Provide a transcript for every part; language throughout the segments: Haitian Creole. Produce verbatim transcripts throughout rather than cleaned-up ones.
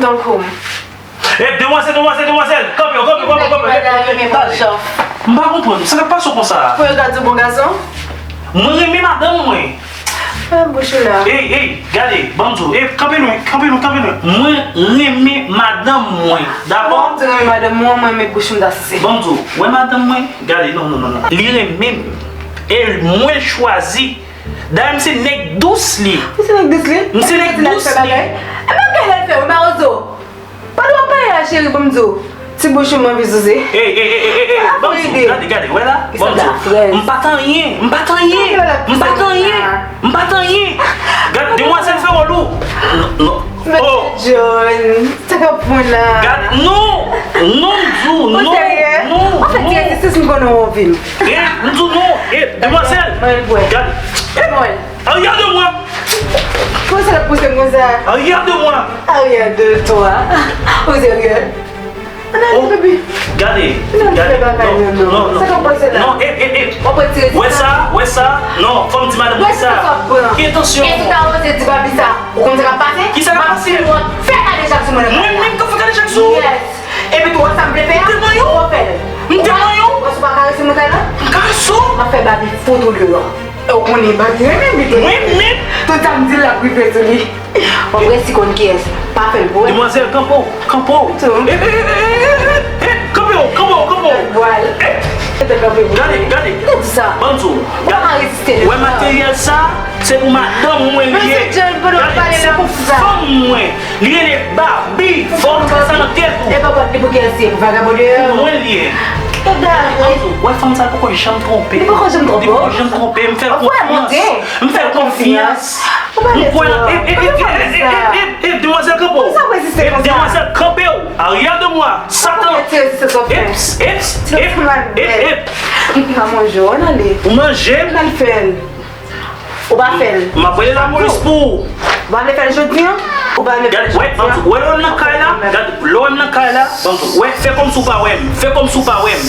Tankou m. E, demwazèl, demwazèl, demwazèl! Kanpe, kanpe, kanpe, kanpe! Mwen ta renmen bon jan. M pa konprann, sa k ap pase w konsa? Pou yo gade w bon gason? Mwen renmen madanm mwen. Fè bouch ou la. Ey, ey, gade, ban m di w, ey, kanpe lwen, kanpe lwen, kanpe lwen. Mwen renmen madanm mwen, dakò? Mwen renmen madanm mwen, mwen renmen bouch m ta sise. Ban m di w, wè madanm mwen, gade, non, non, non, non. Li renmen m. E mwen chwazi. Dayè, m se nèg dous li. Ou se nèg dous li? M se nèg dous li. E pa bagay l fè, wi, Mawozo. Pandan w ap pale la, cheri, ban m di w. Ti bouch ou m anvi souze. Ey, ey, ey, ey, ey, ey, ban m di w, gade, gade, wè la, ban m di w. M pa t anyen, m pa t anyen, m pa t anyen, m pa t anyen. Gade, demwazèl fè wòl ou. Non, non. Oh. John, sa k ap pran la? Gade, non, non, m di w, non, non, non. Ou fè ti rezistans, m konnen w anvi m. Eh, m di w non, eh, demwazèl. Gade. Arrière de moi! Kòman sa l ap pouse m konsa? Arrière de moi! Arrière de toi. Ou serye? Ann ale, baby. Gade, gade. Non, non, non, non. Sa k ap pase la? Non, eh, eh, eh. W ap retire sa. Wè sa, wè sa. Non, fò m di madanm mwen sa. Ki tansyon? E si w ta oze di Babi sa, ou konn sa k ap pase? Ki sa k ap pase? Fè kadejak sou mwen. Mwen menm k ap fè kadejak sou ou? Yes. Epi tou, wè sa m vle fè a? M te manyen w? Ou fè l. M te manyen w? Wè si w pa karese mwen la? M karese w? M ap fè Babi fout ou deyò. E w konnen Babi renmen m, li te. Mwen menm? Tout sa m di l, l ap rive sou li. W ap resi konn kiyès. Pa fè l pou wè. Demwazèl, kanpe w, kanpe w. Tou. Eh, eh, eh, eh, eh, eh, eh, kanpe w, kanpe w, kanpe w. Vwal. Eh. Gade, gade. Ou di sa. Ban m di w. Ou pa ka reziste. Wè materyèl sa, se pou madanm mwen li ye. Mesye John, pandan w ap pale la, se pou fanm mwen. Li rele Babi, fò w mete sa nan tèt ou. E pa pot li pou kiyès li ye, pou vagabon deyò? Pou mwen li ye. Gade, wè fanm sa poko janm twonpe. Li poko janm twonpe w? Li poko janm twonpe, m fè l konfyans. M fè l konfyans. M kwè nan, e, e, e, demwazèl, kanpe w. E, demwazèl, kanpe w. Arrière de moi. Satan. Eps, eps, eps, eps, eps. Ou manje, ann ale. Ou manje. Ann al fè l. Ou pa fè l. M ap voye lapolis pou ou. Ou pa vle fè l jodi a? Ou pa vle fè l jodi a? Gade, wè, wè lè w nan kay la, gade, lè w nan kay la, wè, fè kòmsi w pa wè m, fè kòmsi w pa wè m,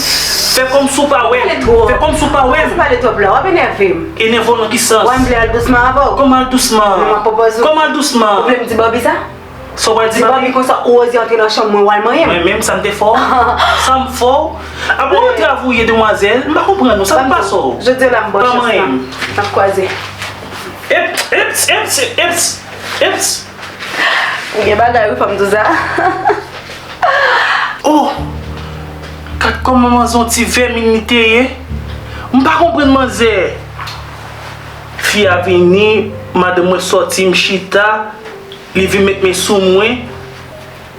fè kòmsi w pa wè m, fè kòmsi w pa wè m. Ou pale twòp la, w ap enève m. Enève w nan ki sans? Wè m vle al dousman avè w. Kòman al dousman? Men m ap pwopoze w. Kòman al dousman? Ou vle m di Babi sa? Sa w pral di, Babi? Di Babi konsa ou oze antre nan chanm mwen, w al manyen m. Mwen menm, sa m te fè w? Sa m fè w? Apre w antre avouye, demwazèl, m pa konprann ou, sa k pase w? Jodi a la, m ba w chans la. N ap kwaze. Eps, eps, eps, eps, eps. Ou gen bagay wi, fò m di w sa. Oh! Gad kòman manzè yon ti vèmin li te ye. M pa konprann manzè. Fi a vini, madanm mwen sòti, m chita. Li vin met men sou mwen.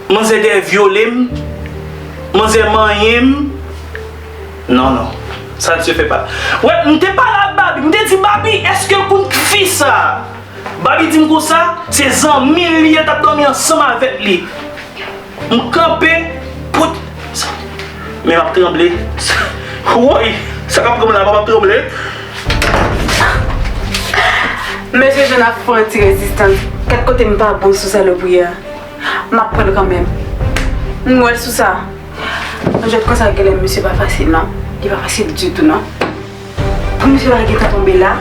Manzè dèyè vyole m. Manzè manyen m. Non, non. Ça ne se fait pas. Wè, m te pale ak Babi. M te di, Babi, èske l konn fi sa? Babi di m konsa, se zanmi l li ye, t ap dòmi ansanm avèk li. M kanpe, pout. Men m ap tranble. Woy! Sa k ap pran m la, m ap tranble. Mesye John ap fè yon ti rezistans. Kèt kote m pa bon sou salopri a. M ap pran l kanmenm. M wè l sou sa. Mwen jwèt konsa genlè misye pa fasil non. Li pa fasil ditou non. Pou misye pa gentan tonbe la.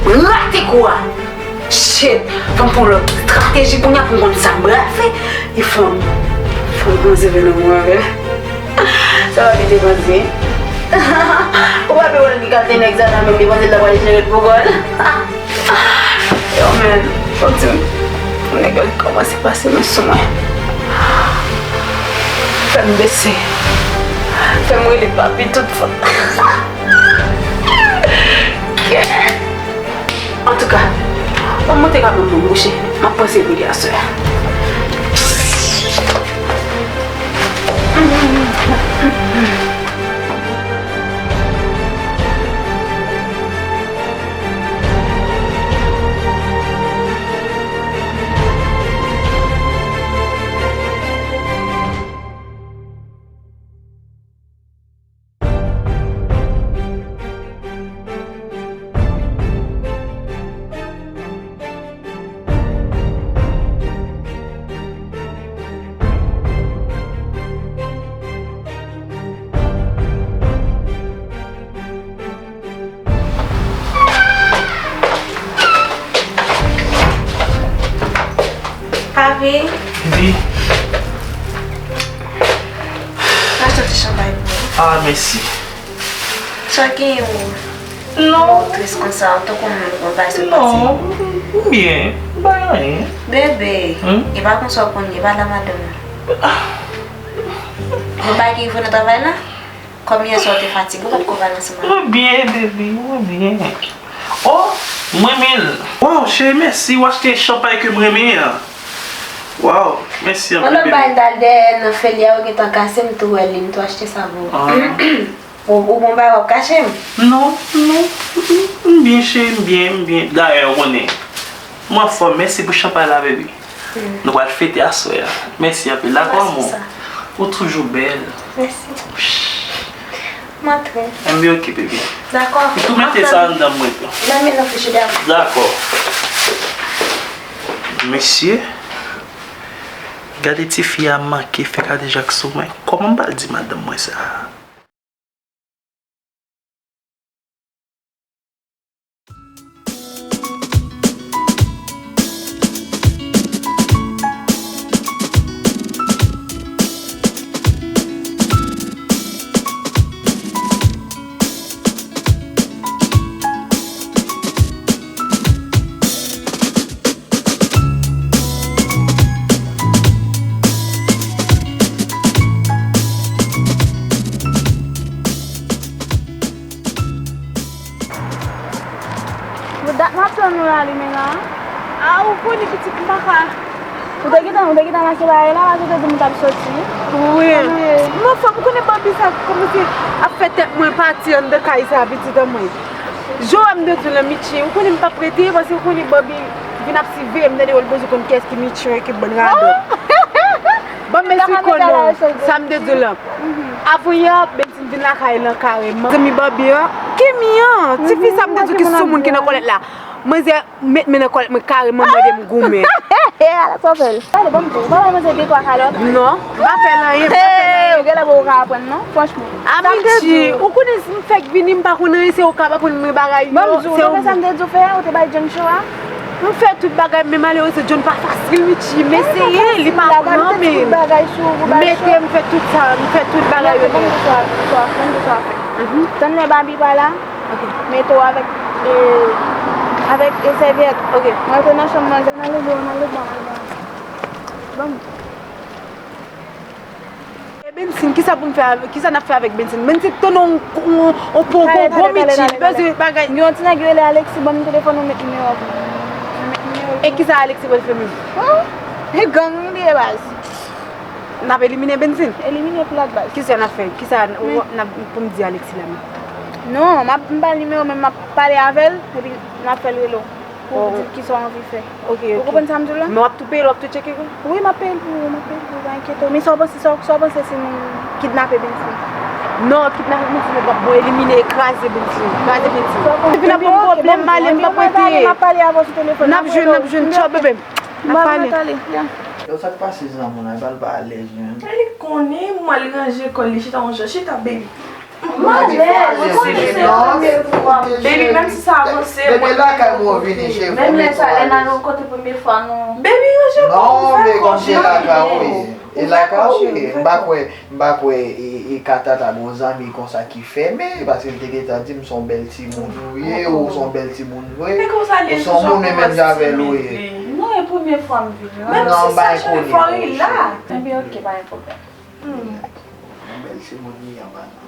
Rate kou a. Shit. Fò m fè yon lòt estrateji kounye a pou m konn sa m pral fè. E fò m, fò m panse vin nan mwen avè l. Sa va byen te panse. Ou pa vle wè l ki kalte nèg sa nan men li panse l ta pral jere l pou kò l. Yo, men, fòk di m, nèg yo kòmanse pase men sou mwen. Fè m bese. Fè m rele papi tout fwa. Antouka, ban m monte ka ban m mouche. M ap panse pou li aswè. Papi, di. Achte ti chanpay pou ou. Ah, mèsi. Sa genyen ou? Non. Ou tris konsa, ou tankou moun konn pa sot pase. Non, m byen. M pa anyen. Bebe, hmm? E pa konsa w konn ye, pa la madanm nan. Ah. Bon, bagay ki rive nan travay la? Kòm yè swa w te fatige, ou pa t ko pale ansanm avè m. Mwen byen, baby, mwen byen. Oh, m renmen l. Wow, cheri, mèsi, w achte chanpay ke m renmen an. Wow, mèsi anpil, baby. Yon lòt bagay m t al dèyè nan Felia, yo gentan kase, m tou wè li, m tou achte sa pou ou. Ah. Ou, ou bon bagay w ap kache m? Non, non, m byen, cheri, m byen, m byen. Dayè, ou konnen, m anfòm, mèsi pou chanpay la, baby. Hmm. Nou pral fete aswè a. Mèsi anpil. Dakò, amou? Ou toujou bèl. Mèsi. M antre. Enben, ok, baby. Dakò. Ou tou mete sa anndan mwen tou. Nan men nan fichi dam. Dakò. Mesye, gade tifi a manke fè kadejak sou mwen. Kòman m pral di madanm mwen sa? Bon, dat m ap tann ou la, li men la. A, ou konnen pitit m pa ka. Ou te gentan, ou te gentan mache bagay la, paske ou te di m ou t ap soti. Wi. Anmwey. Non, fanm, ou konnen Bambi sa kòmanse ap fè tèt mwen pati anndan kay sa, pitit an mwen. Jan w wè m te di w lan, Mitchy, ou konnen m p ap rete, paske ou konnen Bambi vin ap siveye m, tande, yo, l bezwen konn kiyès ki Mitchy, ki bann radòt. Bambi, si konnen sa m te di w lan. Avan yè, Bensin vin lakay lan kareman. Zanmi Bambi an, Kimi an, tifi sa m te di w ki soumoun ki nan kòlèt la. Manzè met men nan kòlèt mwen kareman mande m goumen. Ala sa w fè l. Gade, ban m di w, ou pa bay manzè de twa kalòt? Non, m pa fè l anyen, m pa fè l anyen. Ou genlè poko ka aprann non, franchman. Sa m te di w. Ou konnen si m fèk vini, m pa konn anyen, se ou k ap aprann mwen bagay yo. Ban m di w, se ou menm sa m te di w fè a, ou te bay John cho a? M fè tout bagay, men malerezman, John pa fasil, Mitchy, m eseye, li pa pran men. Mete, m fè tout sa, m fè tout bagay yo. Tann lè Bambi pa la, mete w avèk, e, avèk, e, sèvyèt. Mwen antre nan chanm manzè. Ann al leve, ann al leve, ann al leve. Ban m. E Bensin, kisa pou m fè avè-, kisa n ap fè avèk Bensin? Bensin, tann on, on, on pon gongon, Mitchy, li bezwen bagay. Gen yon ti nèg yo rele Alexis, ban m telefòn ou, met nimewo pou mwen. Ou met nimewo pou mwen. E kisa Alexis pral fè menm? E gang li ye baz. N ap elimine Bensin? Elimine plat baz. Kisa n ap fè? Kisa n ap pou m di Alexis la menm? Non, m ap, m ba l nimewo, men m ap pale avè l, epi n ap fè l rele w. Pou w di l kisa w anvi fè. Ok, ok. Ou konprann sa m di w la? Men w ap tou peye l, w ap tou tcheke tou? Wi, m ap peye l pou ou, m ap peye l pou ou, pa enkyete w. Men sa w panse, sa w, sa w panse si nou kidnape Bensin? Non, kidnape Bensin, nou p ap bon, elimine, kraze Bensin, kraze Bensin. Epi n ap ban m pwoblèm, m ale, m p ap rete. M ap pale avè w sou telefòn. N ap jwenn, n ap jwenn. Tchaw, bebe. N ap pale. Yo, sa k pase zanmi w la, e pa l pa alèz menm. Li konnen, mwen, li ranje kò l, li chita yon jan. Chita, baby. Baby, menm si sa avanse, mwen, menm lè sa, lè n al yon kote premye fwa, nou. Baby, ranje kò w, fè kò w, cheri. E lakay ou ye. M pa kwè, m pa kwè, e, e Kata ta gon zanmi konsa ki fèmen, paske l te gentan di m se yon bèl timoun ou ye, ou se yon bèl timoun vre. Ou se yon moun menm jan avè l ou ye. Non, e premye fwa m vini. Non, m pa konnen. Enben, ok, pa gen pwoblèm. Yon bèl timoun li an, pa nan.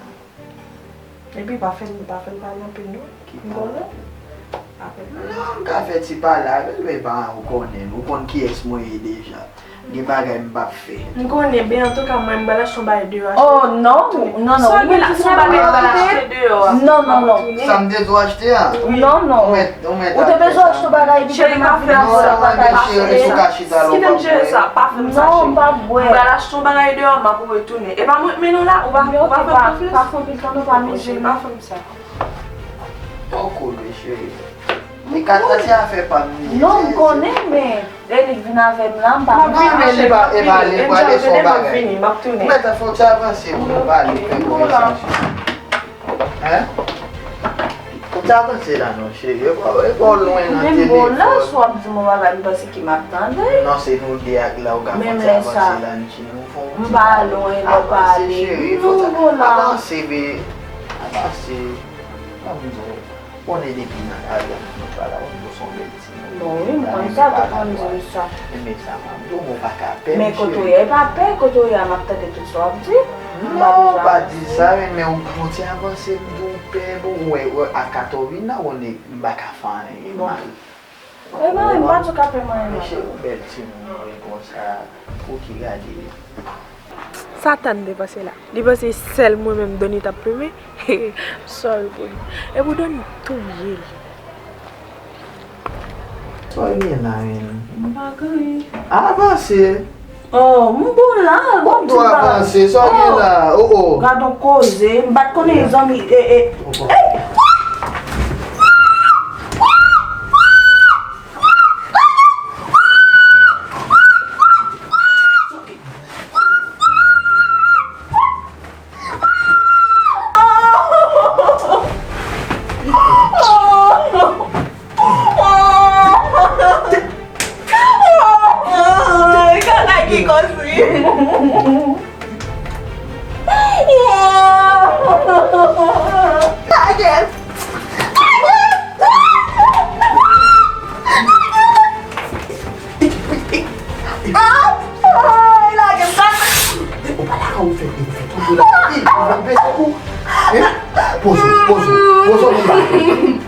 Epi pa fè l, pa fè l pale anpil non. M konnen. Pa fè l pale. Non, m ka fè ti pale avè l, men pa ou konnen l. Ou konn kiyès mwen ye deja. Gen bagay m p ap fè. M konnen, ben antouka mwen m pral achte yon bagay deyò. Oh, non, non, non. Sa w gen la, se yon bagay m pral achte deyò a. Non, non, non. Sa m te di w achte a? Non, non. Ou mèt, ou mèt achte sa. Ou te bezwen achte yon bagay epi konnen m ap vin avè w la pa ka achte. Cheri, si w ka chita la, ou p ap bwè. Kite m jere sa, pa fè m sa, cheri. Non, m p ap bwè. M pral achte yon bagay deyò, m ap retounen. E pa mwen k mennen w la, ou pa, ou pa fè m konfyans? Pa fè anpil tan non, pa mizye. Pa fè m sa. Poko, mesye. Li ka trase afè pa m li. Non, m konnen, men lè li vin avè m la, m pa konn. M ap vini, men li pa, e pa li, m prale son bagay. M ap tounen. Mèt fè w ti avanse pou nou pale, fè konvèsasyon. Hein? Sa avanse la non cheri, e pa, e pa w lwen nan telefòn. Menm bon la, si w ap di m yon bagay, m panse ke m ap tande. Non, se nou de ak la, ou ka fè yon ti avanse la, nou ti nou fè yon ti avanse. M pa lwen, lè w pale. Avanse cheri, fò sa avanse, be. Avanse. Ban m di w, konnen depi nan karyè m, nou pa la, ou se yon bèl timoun. Bon, wi, m konn sa, tou konn di m sa. Men sa, m ap di w, ou pa ka pè m, cheri. Men kote w ye, pa pè, kote w ye a, m ap tande tout sa w ap di. Non, pa di sa, men, men ou fè yon ti avanse, m di w pè, bon, ou wè, ou wè, a katòv vin la, ou konnen m pa ka fè anyen, mal. E mwen, m pa di w ka pè mwen, men cheri, ou bèl timoun, mwen konsa, ou ki gade. Sa Tann te panse la? Li panse sèl mwen menm Dony t ap plumen? Sorry pou li. Epi Dony touye l. Sa w gen la menm? M pa gen anyen. Avanse. Oh, m bon la, w ap di m pa. Avanse, sa w gen la? Oh, oh. Gad yon koze, m pa t konnen zanmi, e, e. Lage m sa. Ou pa ta ka ou fè, ou fè twòp de la. Ou vin peze kou. Poze w, poze w, poze w, nou la.